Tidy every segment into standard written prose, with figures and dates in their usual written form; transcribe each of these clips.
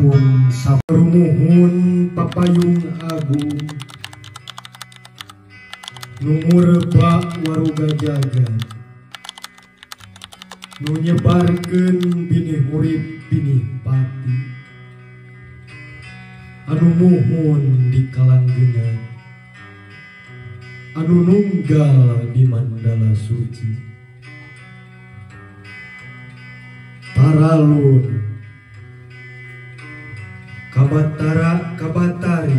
Sampun sarumuhun papayung agung nu ngureba waruga jagat nu nyebarkeun binih urip binih pati anu muhun di kalanggengan anu nunggal di mandala suci paralun kabatara kabatari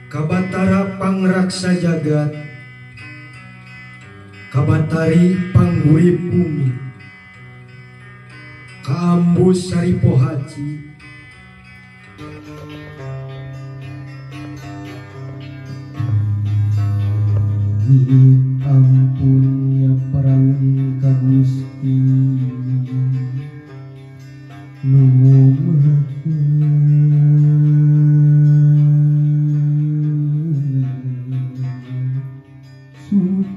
kabatara pangraksa jagat kabatari panggurip bumi kaambus saripohaci. Ampunnya paralun ka Gusti nu maha suci.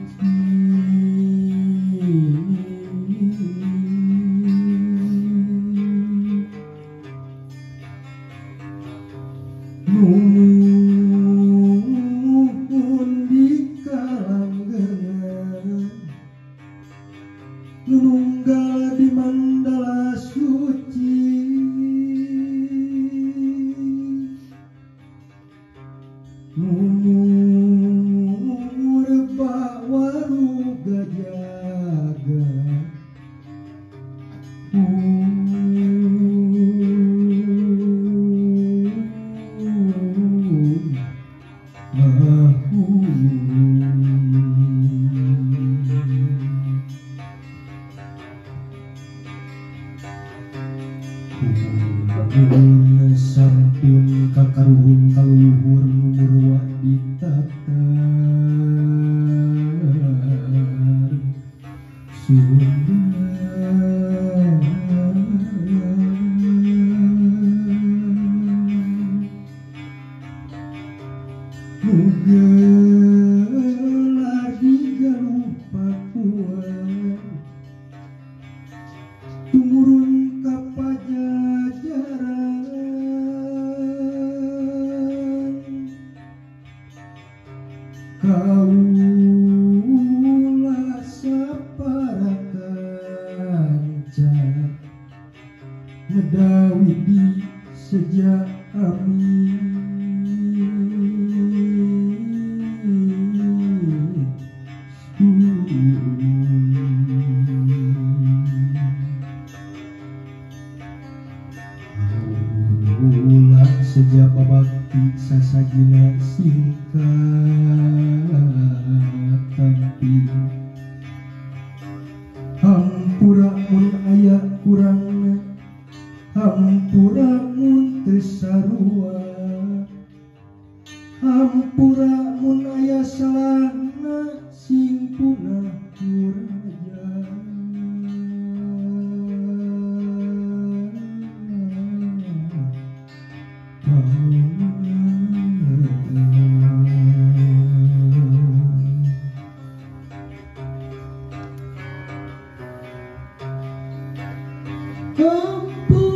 Nuhun di kalanggengan nu nunggal di mandala suci nu ngureba waruga jagat sampun kakaruhun kaluhur nu murwah di tatar Sunda. Nu gelar di Galuh Pakuan tumurun ka Pajajaran kaula sapara kanca ngedawi di seja amin. Kaula seja babakti sasagina singkat tampi hampura mun aya kurangna hampura mun teu sarua hampura mun aya salahna sing punah kuraja. Ampun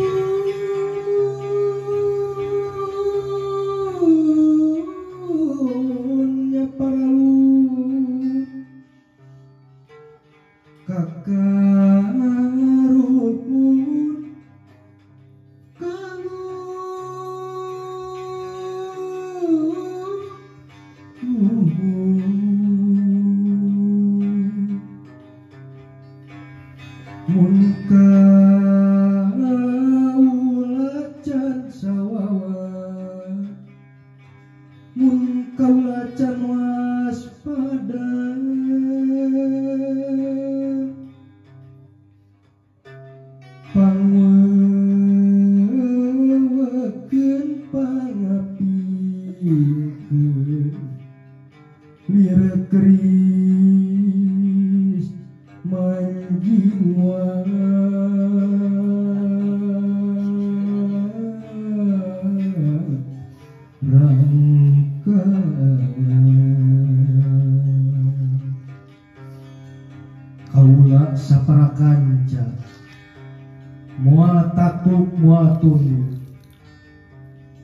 Moal takluk moal tunduk,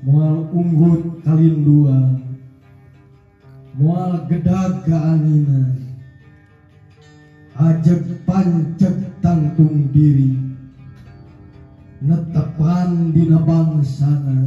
moal unggut kalinduan, moal gedag kaanginan, ajeg panceg tangtung diri, netepan dina bangsana.